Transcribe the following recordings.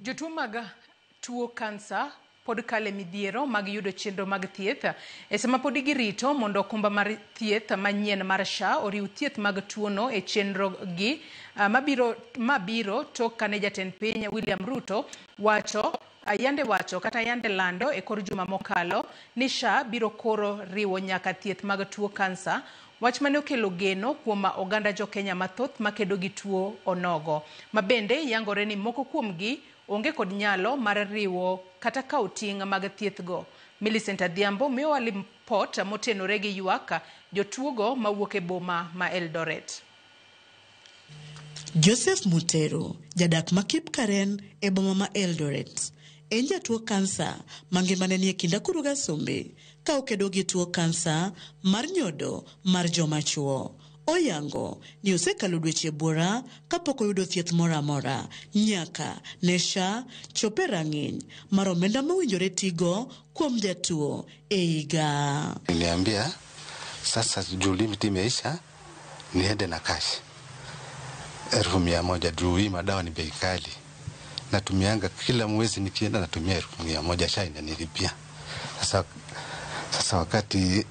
Jotuo mag tuo kansa pod kale midhiero mag yudo chenro mag thieth e sama pod girito mondo okumba mar thieth manyien mar SHA oriw thieth mag tuono e chenro gi mabiro tok kane jatend piny William Ruto wacho yande wacho kata yande lando e kor juma mokalo ni SHA biro koro riwo nyaka thieth mag tuo kansa, wach mane okelo geno kuom oganda jo Kenya mathoth makedo gi tuo onogo ma bende yangore ni moko kuomgi onge kod nyalo mar riwo kata kawo ting' mag thieth go. Millicent Adhiambo miyowa lipot motenore gi ywak jotuogo mawuok e boma ma Eldoret. Joseph Muteru, jadak ma Kipkaren e boma ma Eldoret, en jatuo kansa ma ngimane nie kind akuru gi asumbi ka okedo gi tuo kansa mar nyodo mar joma chuo. Oyango ni osekalo dweche buora kapok oyudo thieth moro amora nyaka ne SHA chop e rang'iny mar omenda mowinjore tigo kuom jatuo e higa. Niliambia sasa juu limit imeisha niende na cash 100,000 juu hii madawa ni bei kali. Natumianga kila mwezi nikienda natumia 100,000 SHA inanilipia. Sasa wakati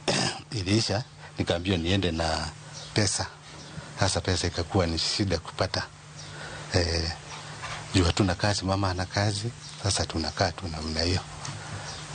iliisha nikaambiwa niende na pesa. Sasa pesa ikakuwa ni shida kupata. Juu hatuna kazi, mama hana kazi, sasa tunakaa tu namna hiyo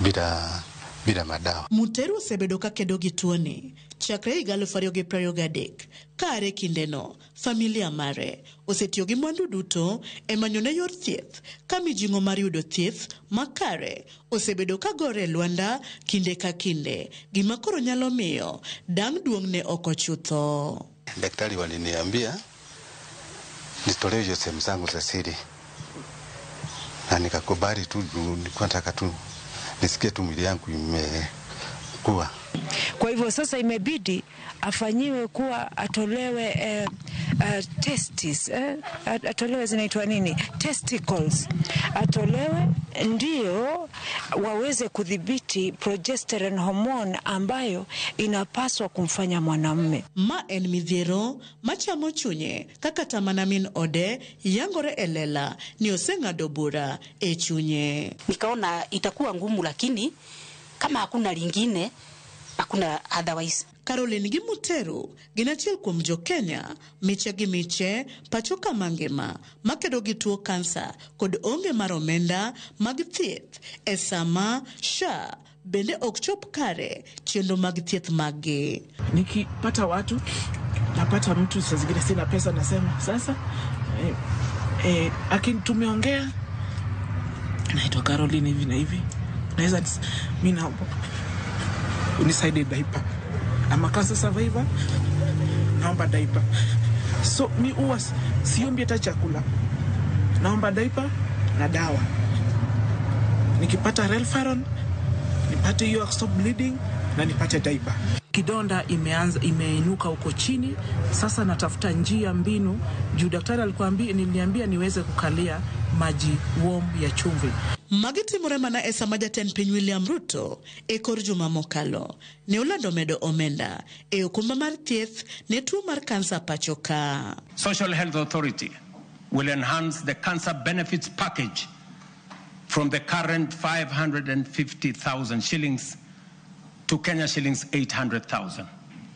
bila madawa. Muteru osebedo ka kedo gi tuoni chakre higa 2023 kare kindeno familia mare osetiyo gi mwandu duto e manyone yor thieth ka mijing'o mar yudo thieth makare osebedo ka gore e lwanda kinde ka kinde, gima koro nyalo miyo dang' duong'ne oko chutho. Daktari waliniambia nitolewe hizo sehemu zangu za siri na nikakubali tu, juu nilikuwa nataka tu nisikie tu mwili yangu imekuwa. Kwa hivyo sasa imebidi afanyiwe kuwa atolewe testis, atolewe zinaitwa nini, testicles, atolewe ndio waweze kudhibiti progesterone hormone ambayo inapaswa kumfanya mwanamume. Ma en midhiero machamo chunye kaka mana min ode yangore e lela ni oseng'ado bura e chunye. Nikaona itakuwa ngumu, lakini kama hakuna lingine, hakuna otherwise. Caroline gi Muteru gin achiel kuom jo-Kenya miche gi miche pacho ka mangima makedo gi tuo kansa kod onge mar omenda mag thieth e sama SHA bende ok chop kare chenro mag thieth maggi. Nikipata watu napata mtu saa zingine sina pesa, nasema sasa tumeongea, naitwa Caroline hivi na hivi, naweza mi naomba unisaidie diaper. I'm a cancer survivor, naomba diaper. So mi huwa siombi hata chakula, naomba diaper na dawa. Nikipata Relferon nipate hiyo stop bleeding na nipate diaper. Kidonda imeanza imeinuka huko chini, sasa natafuta njia mbinu juu daktari alikuambia, niliambia niweze kukalia maji warm ya chumvi. Magi timore mana e sama jatend piny William Ruto e kor juma mokalo ne olando medo omenda e okumba mar thieth ne tuo mar kansa pacho ka. Social Health Authority will enhance the cancer benefits package from the current 550,000 shillings to Kenya shillings 800,000,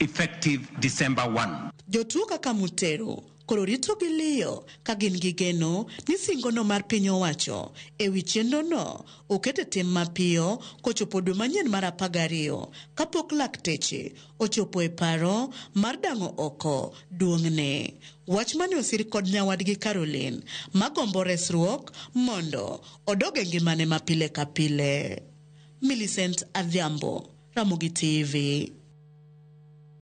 effective December 1. Jotuo kaka Muteru koro rito gi liyo ka gin gi geno ni singono mar piny owacho e wi chenrono oket e tim mapiyo kochopo dwe manyien mar 12 kapok lakteche ochopo e paro mar dang'o oko duong'ne. Wach mane osir kod nyawadgi Caroline magombo resruok mondo odog e ngimane ma pile ka pile. Millicent Adhiambo, Ramogi TV.